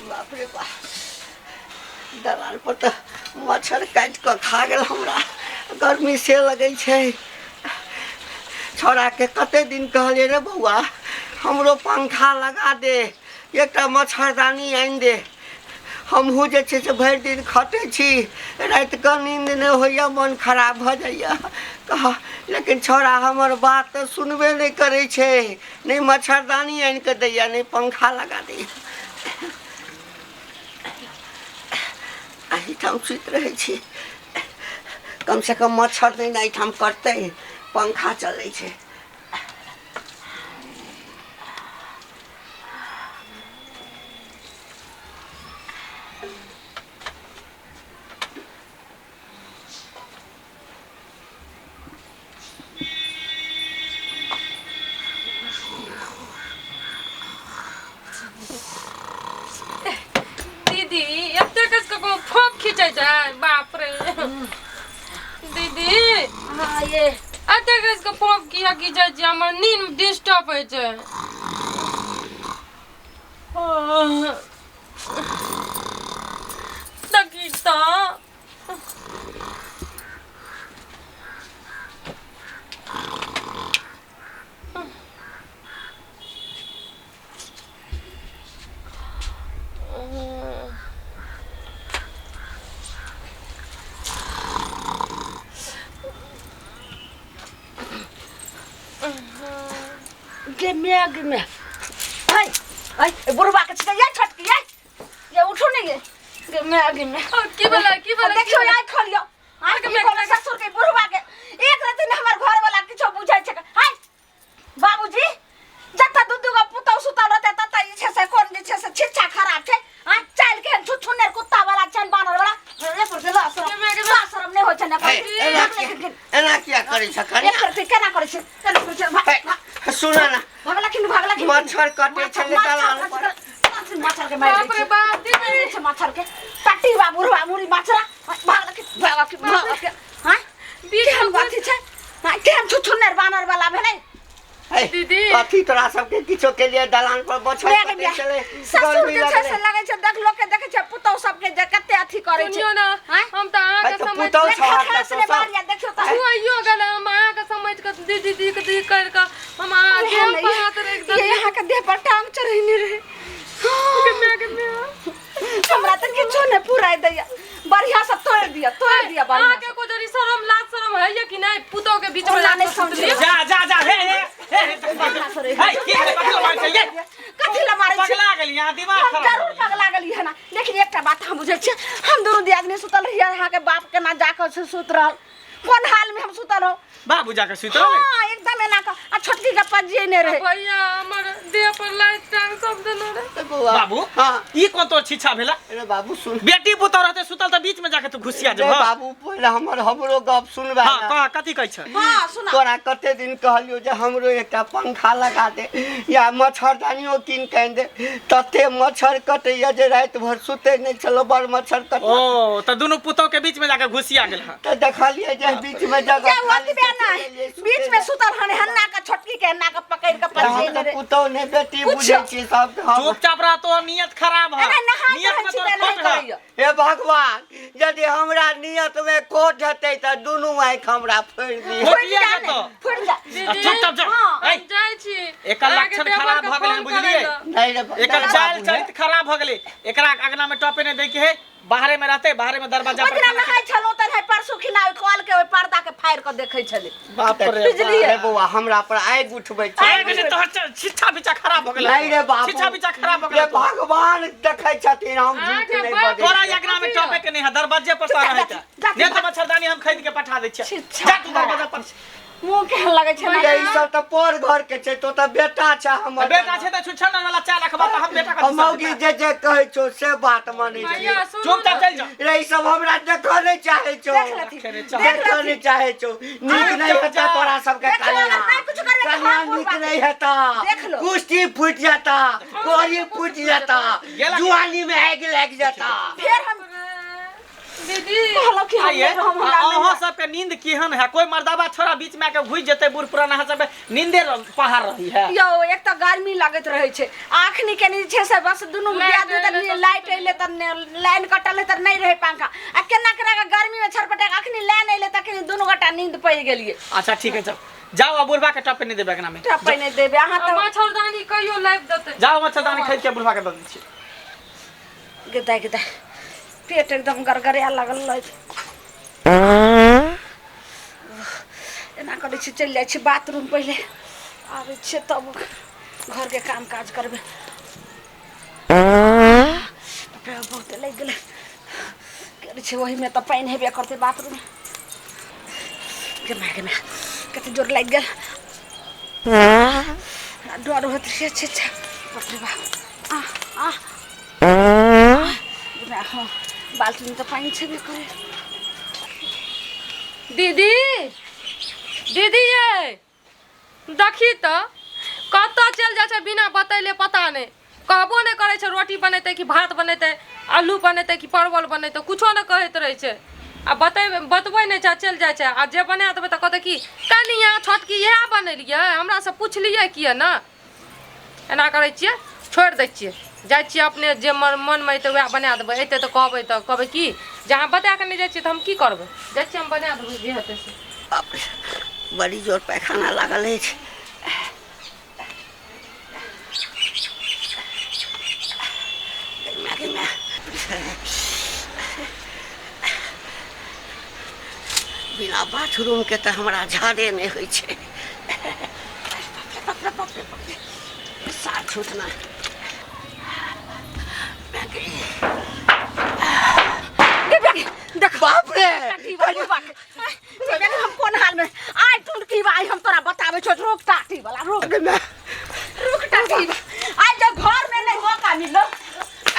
बाप रे बाप, दलान पर तऽ मच्छर काटि कऽ खा गेल हमरा। गर्मी से लगै छै। छौड़ाके कते दिन कहलियै, रे बौआ, हमरो पंखा लगा दे, एकटा मच्छरदानी आनि दे, हमहूँ जे छै से भरि दिन खटै छी, रातिके नींद नहि होइए, मन खराब भऽ जाइए कह। लेकिन छौड़ा हमर बात तऽ सुनबे नहि करै छै, नहि मच्छरदानी आनि कऽ दैए, नहि पंखा लगा दैए। एहिठाम सुति रहै छी, कमसँ कम मच्छर नहि ने एहिठाम कटतै, पंखा चलै छै। दीदी, एते कस के कोनो फोप खींचै छै? बाप रे दीदी। हाँ ये। एते कस के फोप किया खींचै छी? हमर नींद डिस्टर्ब होइ छै। देखी तऽ। गे मैं गे मैं, हाय हाय, बुढ़वा के छिका ये छोटकी ये ये उठो नहीं ये गे मैं गे मैं। ओ, की भेलै, की भेलै? देखियो, आइ खोलियो। आइ के के मैं ससुर के बुढ़वा के एक राति ने हमर घर वाला किछो बुझै छै। हाय बाबूजी, जतऽ दू दू गो पुतहु सुतल रहतै ततऽ जे छै से कोन जे छै से छिच्छा खराब छै। आ चालि केहन छुछुन्नर कुत्ता वाला छनि, बानर वाला। एक रति ल शरम, ल शरम नहि होइ छनि। हे, एना किया, एना किया करै छ कनिया? एक रति केना करै छै, केना करै छै? हे, सुन ना। भगलखिन, भगलखिन। मच्छर कटै छलै दलान पर। मच्छर के मारि बाप रे बाप दीदी। दै छै मच्छर के टट्टी बा बुढ़वा मुड़ी मच्छरा। भगलखिन, भगलखिन, भगलखिन। हाँ, केहन अथी छै? हाँ, केहन छुछुन्नर बानर वाला भेलै? हे, दीदी। कथी तोरा सबके किछो के लिए दलान पर मच्छर मेघ कटै बियाह। छलै, ससुर गर्मी जे छै से लगलै। लगै छै देख, लोक के देखै छै पुतहु सबके जे कते अथी करै छै। सुनियो ना। आँय? हम तऽ अहाँके है तऽ समझ पुतहु देखा छौ हाथ खास तऽ ने सब। बारिया देखियौ तऽ। छुआइयो गेलै। हम अहाँके समझ कऽ दीदी दीदी के दीदी करि कऽ हम अहाँ उएह देह ने, पर हाथ राखि ये देलियै। अहाँके देह पर टांग चढ़ेने रहै। गे माय, गे माय। हमरा तऽ किछो नहि पुराइ दैया। बढ़िया से तोड़ि दिअ, तोड़ि दिअ बढ़िया। अहाँके को जरी शरम लाज शरम होइए कि नहि? पुतोह के बीच में ओना नहि राखि कऽ समझे। सुतलियै। जा जा जा, हे हे हे हे, हे, की भेलै? कथी लए मारै छै ये? कथी लए मारै छै? पगला गेली यहाँ, दिमाग हम खराब जरूर भऽ गेल। पगला गेली है ना, लेकिन एकटा बात हम बुझै छियै, हम दुनू दियादनी सुतल रहियै, अहाँके बाप केना जाकऽ से सुति रहल, कोन हाल में हम सुतल हो। बाबू जाके सुति रहलै? हाँ, एकदम एना कऽ, आ छोटकी के पजिए नहि रहे। भैया, हमर देह पर लाइट टांग सब देने रहे। बौआ। बाबू। हाँ। ई कोन तोर छिछा भेला? अरे बाबू, सुन। बेटी पुतोह रहते सुतल तऽ बीच में जाके तू घुसिया रे जेबह? बाबू, पहिले हमर हमरो गप सुनबा हाँ ना। कह, कथी कहै छ? हाँ, सुना। तोरा कते दिन कहलियो जे हमरो एकटा पंखा लगा दे या मच्छरदानियो कीन के आनि दे। तते मच्छर कटैया जे राति भरि सुते नहि छलो, बड़ मच्छर कट। ओ तऽ दुनू पुतोह के बीच में जाके घुसिया गेल हँ? तऽ देखलियै जे बीच में जगह जे खाली ओतबे छै, नहि, चलि गेलियै सुतै बीच में लए। सुतल हन, हन्ना के छोटकी के हन्ना के पकड़ि के तऽ हम पजिए तऽ रहे। पुतोह नहि बेटी पूछियौ। बुझै छी सबके हम। चुपचाप रह, तोहर नियत खराब है। एना नहाय नियत रहै में छी तोहर तऽ एनाहि खोट है। करैया। हे भगवान, यदि हमरा नियत में खोट हेतै तऽ दुनू आँखि हमरा फोड़ि दिअ। फुटि खोटिया जा जेतौ। ने, फुटि जा। दीदी। चुपचाप जा। हाँ। ऐ, हम जाइ छी। एकर अहाँके लक्षण देवर खराब के भऽ गेलै, फोन बुझलियै? करै लए। नहि रे, एकर नहि चाल बाबू, चरित्र खराब भऽ गेलै। एकरा अगना में टपे नहि दै के है, बाहरे में रहते, बाहरे में दरवाजा ओहि पर। दिना नहाय छलहुँ तऽ रहै परसू खिना ओहि कल के ओहि पर्दा के फाड़ि कऽ देखै छलै। बाप रे। बुझलियै? रे बौआ, हमरा पर आगि उठबै छै। आइ गेलै, तोहर छिच्छा बिच्छा खराब भऽ गेलै। नहीं रे बाबू। छिच्छा बिच्छा खराब भऽ रे गेलै तोहर। भगवान देखै छथिन, हम झूठ अहाँके नहि बाप- बजै। तोरा अगना में टपे के नहीं है, दरवाजे पर से रहै जा, जा, नहीं तो मच्छरदानी हम खरीद के पठा दै छियै। छिच्छा जा तू दरवाजा पर। मुँह केहन लगै छै ने? रे, ई सब तऽ पर घर के छै, तो तऽ बेटा छै हमर। बेटा छै तऽ छुच्छा वाला चाय रखबा तऽ हम बेटा हम कथी मौगी जे जे कहै छौ से बात मानै छै। भैया, सुनू चुपचाप ने। चलि जा। रे, ई सब हमरा देखऽ नहि चाहै छौ। देख लेथिन, रखे रे, चल। देख देखऽ नहि लेथिन। चाहै छौ। नीक नहि चल, हेतै जा। तोरा सबके। देखियौ, कन्या अगर नहि किछु करबै तऽ कन्या हम नीक बुढ़बा नहि हेता। देख लो। कुश्ती फूटि जाता, कोरी फूटि जाता, गेला। जुआनी में आगि लागि जाता। फेर हम दीदी। कहलहुँ कि हम आइए, नहि रहब, हमरा नहि। अहाँ सबके नींद केहन है? कोई मर्दाबा छोरा बीच में आके घुसि जेतै, बूढ़ पुरान अहाँ सबके नींदे पहाड़ रही है। यौ, एक तऽ गर्मी लगै लगैत रहै छै। आ अखनी कनि जे छै से बस दुनू लाइट दियादनी एलै तऽ तऽ लाइट अयलै तऽ लाइन कटल है तऽ नहि रहै पंखा, आ केना केना कऽ गर्मीमे छटपटा कऽ अखनी लाइन अयलै तखनी दुनू गोटा नींद पड़ि गेलियै। अच्छा ठीक है, जाओ जाओ, आ बुढ़बा के टपे नहीं देबै अंगना में। टपै नहि देबै अहाँ आ तऽ। मच्छरदानी कहियो लाबि देतै। जाओ, मच्छरदानी खरीद के बुढ़बा के दऽ दै छियै। गेदाय गेदाय, पेट एकदम गड़गड़ाए लागल रहै। एना करै छी, चलि जाइ छी बाथरूम, पहिले आबै छियै तब घरके काम काज करबै। बाप रे, बहुते लागि गेलै। करै छै ओहिमे तऽ पानि हेबे करतै बाथरूम। गे माय गे माय, कते जोर लागि गेल। हमरा डर होइत रहै छै। छै, बाप रे बाप, आ आ गे माय, हँ, बाल्टीमे तऽ पानि छेबे करै। दीदी, दीदी ये देखी तऽ कतऽ चलि जाइ छै बिना बतैले, पता नहि, कहबो नहि करै छै। रोटी बनेतै कि भात बनेतै, आलू बनेतै कि परवल बनेतै, कुछो नहि कहैत रहै छै। आ बतेबै, बतबै नहि छै, आ चलि जाइ छै। आ जे बना देबै तऽ कहतै कि कनिया छोटकी इएह बनेलियै, हमरासँ पुछलियै किए ने? एना करै छियै, छोड़ि दै छियै, जाइ छियै अपने, जे मनमे अयतै वएह बना देबै। अयतै तऽ कहबै, तऽ कहबै की जे अहाँ बता कऽ नहि जाइ छियै तऽ हम की करबै? जाइ छियै, हम बना देबै, जे हेतै से। बाप रे, बड़ी जोर पैखाना लागल अछि। गे माय, गे माय। बिना बाथरूमके तऽ हमरा झाड़े नहि होइ छै। बाप रे बाप रे बाप रे, सार छूटना। गे बे, देख। बाप रे। टाटी वाला बाप रे, बे, हम कोन हाल में आइ टुनकी बा, आइ हम तोरा बताबै छौ। रुक टाटी वाला, रुक। गे माय। रुक टाटी बा, आइ जब घर में नहीं मौका मिललो।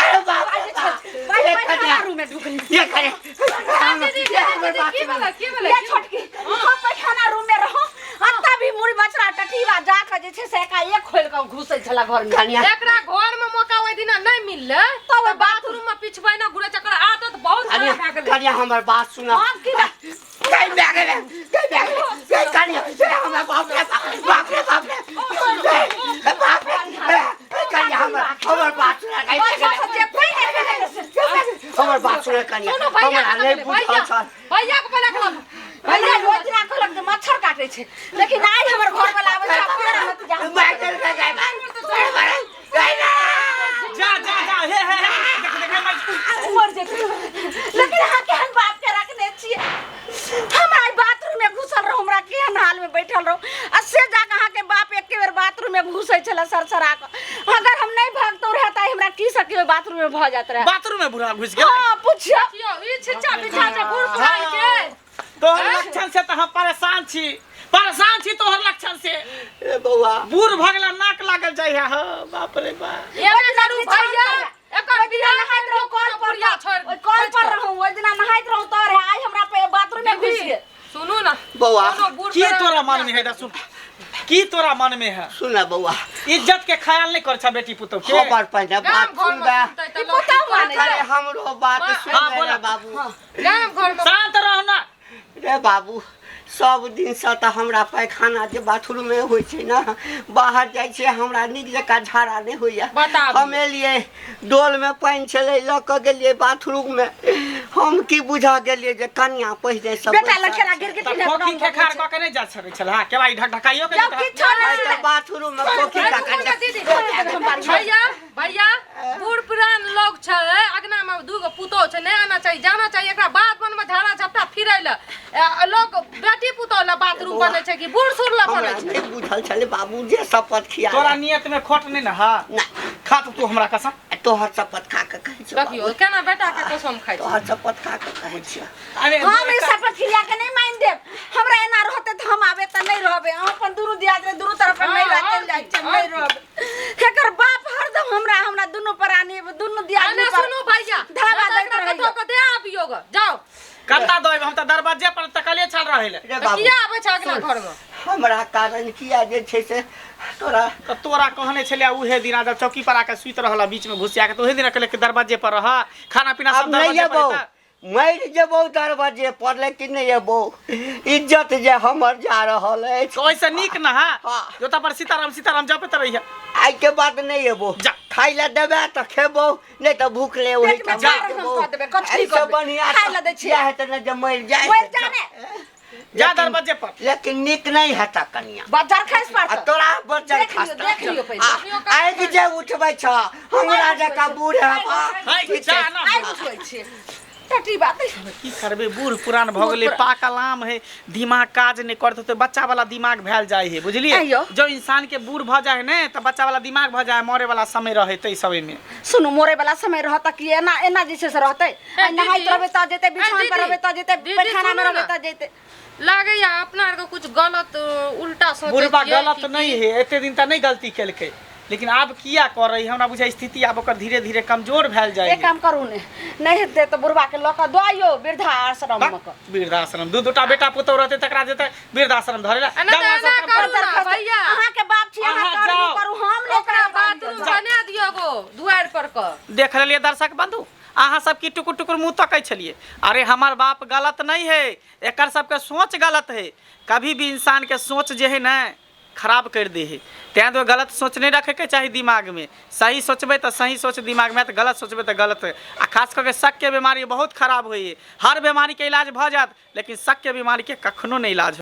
अरे बाप आइ रे जे छै बाप। भाई ये पैखाना कन्या। रूम में ढुकली। ये करे दीदी, ये हमर दीदी, बात की सुनू। भेलै, की भेलै? ये छोटकी, हम पैखाना रूम में रहो आ तभी मुड़ी बचरा टटीवा जाके जे छै से एकाएक खोलि कऽ घुसै छला घर में। कन्या। एकरा घर में मौका ओहि दिना नहि मिललै तऽ ओहि तऽ बाथरूम में पिछबै ने घुरै छै, एकर आदत बहुत कन्या। खराब भए गेलै। कन्या, हमर बात सुना। हम की बात? गई मैं गई गई मैं गई कन्या, ये हमर बाप रे बाप रे बाप रे रे बाप रे। कन्या, हमर हमर बात सुना। गई बच्चा सब जे कोई नहि भेलै से। हमर बात सुना कन्या। सुनू भैया। हमरा नहि बुझल छल। भैया के बोला के लाबू। भैया रोज दिना कहलक जे मच्छर काटै छै, लेकिन आइ हमर घर वाला आबै छै, फेर रहत जा। मैं चल गई गई गई जा जा जा, हे हे हे, देख देख मर जेतै। लेकिन अहाँ केहन बाप के रखने छियै? हम आइ बाथरूम में घुसल रहू, हमरा केहन हाल में बैठल रहू, आ से जाके अहाँके बाप एके बेर बाथरूम में घुसै छलै सरसरा कऽ। अगर हम नहि भागतौ रहै तऽ आइ हमरा की सकी बाथरूम में भऽ जाइत रहै। बाथरूम में बुढ़ा घुस गेल। हँ, पुछियौ। देखियौ, ई छिच्चा बिछा छै बूढ़ पुरान के। तोहर लक्षण से तऽ हम परेशान छी, परेशान छी तोहर लक्षण से। रे बौआ। बूढ़ भऽ गेला, नाक लागल जाइ है। हाँ, बाप रे बाप। एना करू भैया, एकर ओहि दिना बियाह नहाइत रहू कल पर। बुढ़िया छोड़ि ओहि कल पर रहू, ओहि दिना नहाइत रहू तऽ रहै, आइ हमरा पे बाथरूम में घुसि गेल। सुनू ना बौआ। कोनो बूढ़ की पुरान तोरा मन में है दा सुन, की तोरा मन में है? सुन बौआ। इज्जत के ख्याल नहीं कर छा बेटी पुतोह के। हमर पहिने गाम बात घर में सुनबे। सुनतै तऽ ई लोक पुतहु की मानै करतै? अरे, हमरो बात हाँ, सुन बोला। रे बाबू। गाम घर में शांत रहो ना। रे बाबू, सब दिनसँ तऽ हमरा पैखाना जे बाथरूमे होइ छै ने, बाहर जाइ छियै, हमरा नीक जकाँ झाड़ा नहि होइए। बताबू। हम एलियै, डोलमे पानि छलै, लऽ कऽ गेलियै बाथरूममे। हम की बुझऽ गेलियै जे कनिया पहिने सब बेटा लग केना गिरगिटी तऽ ने खोखी खेखार कऽ के नहि जा सकै छल हा, केवाड़ी ढक ढकाइयो के जब जेता। किछो नहि तऽ बाथरूममे खोखी रुकू काका ने दीदी। भैया, भैया, बूढ़ पुरान लोग छै, अगना में दूगो पुतोह छै, नहि आना चाही, जाना चाही एकरा बाध वन में झाड़ा झपटा फिरै लए। लोग बेटी पुतोह लए बाथरूम बनै छै कि बूढ़ सूढ़ लए हमरा बनै छै? नहि बुझल छलै बाबू, जे शपथ खिया तोरा नियत में खोट नहीं ना हा? ना। खा तो तू हमरा कसम। तोहर शपथ खा कऽ कहै छियौ। देखियौ बाबू, केना बेटा के कसम खाइ छै। तोहर शपथ खा कऽ कहै छियौ। अरे हम ई शपथ खिया के नहीं मान देब। हमरा एना रहते तऽ हम आबे तऽ नहीं रहबे। अहाँ अपन दुनू दियाद रे दुनू तरफ नहीं हाँ, रहते और जाइ की, छै और नहीं की। रहबे। एकर बाप हरदम हमरा हमरा दुनू प्राणी दुनू दियाद एने सुनू भैया, धावा नहि तऽ दैत एकरा रहैया। कतौ के दे आबियौ ग, जाउ। कत्ता दो, हम तऽ दरवाजे पर तकले छल रहे रे तऽ बाबू, किया आबै छै अगना घर में? हमरा कारण किया जे छै से तोरा तऽ तोरा कहने छलै उहे दिना, जब चौकी पर आके सुति रहल बीच में घुसिया के, तऽ उहे दिना कहले कि दरवाजे पर रह, खाना पीना आब सब नहि दरवाजे पर अबौ। हेतै। मरि जेबौ दरवाजे पर लेकिन नहि एबौ इज्जत जे हमर जा रहल अछि तो ओहिसँ नीक न है हाँ। जोता पर सीताराम सीताराम जपैत रहिए आइ के बाद नहि एबो जा। खाइ लए देबै तऽ खेबौ नहि तऽ भूखले ओहि पेटमे ठाम जा मरि हम जेबौ। कऽ देबै, कथी एहिसँ करबै? बढ़िआँ खाइ लए दै छियै। इएह हेतै ने जे मरि जाय मरि जा ने जा लेकिन- दरवाजे पर लेकिन नीक नहि हेतऽ कनिया बज्जर खसि आ पड़तौ तोरा बच्चा देख लियौ, देख लियौ पहिले। आगि जे उठबै छ हमरा जकाँ बूढ़ हेबा है, ठीक जा छै ना। आइ उठबै छियै टटी बात की करबै बूढ़ पुरान भऽ गेलै पाकल आम है दिमाग काज नहि करत होतै बच्चा वाला दिमाग भेल जाइ है बुझलियै आइयो। जो इंसान के बूढ़ भऽ जाइ है ने तऽ बच्चा वाला दिमाग भऽ जाइ है मरे वाला समय रहै ताहि समय में सुनू मरे वाला समय रहत कि एना एना जे छै से रहतै ए, आ नहाइत दीदी। रहबै तऽ जेतै ए, बिछान पर दीदी। रहबै तऽ जेतै दीदी, पैखाना मे सुनू रहबै ने। तऽ जेतै लागैया अपना आरके कुछ गलत उल्टा सोचै बुढ़बा छियै गलत कि नहि है एते दिन तऽ नहि गलती केलकै लेकिन आब किया करै हमरा बुझाइ स्थिति आब ओकर धीरे धीरे कमजोर भेल जाइ एक काम करू ने नहि हेतै तऽ बुढ़बा के लऽ कऽ दऽ आइयौ वृद्धाश्रम मे कऽ वृद्धाश्रम दू दूटा बेटा पुतहु रहतै तकरा जेतै वृद्धाश्रम धरे ला आ नहि तऽ एना करू ने भैया अहाँके बाप छी अहाँ अहाँ करू जाउ। करू हम नहि ओकरा करब। बाथरूम बना दियौ गो दुआरि पर कऽ देख लेलियै दर्शक बंधु अहाँ सब की टुकुर टुकुर मुँह तकै छलियै अरे हमर बाप गलत नहि है एकर सबके सोच गलत है कभी भी इंसान के सोच जे है ने खराब कर दे है तैं दुआरे गलत सोच नहि रखैके चाही दिमागमे सही सोचबै तऽ सही सोच दिमागमे आयत गलत सोचबै तऽ गलत आ खास कऽ के शकके बीमारी बहुत खराब होइ है हर बीमारीके इलाज भऽ जायत लेकिन शकके बीमारीके कखनो नहि इलाज।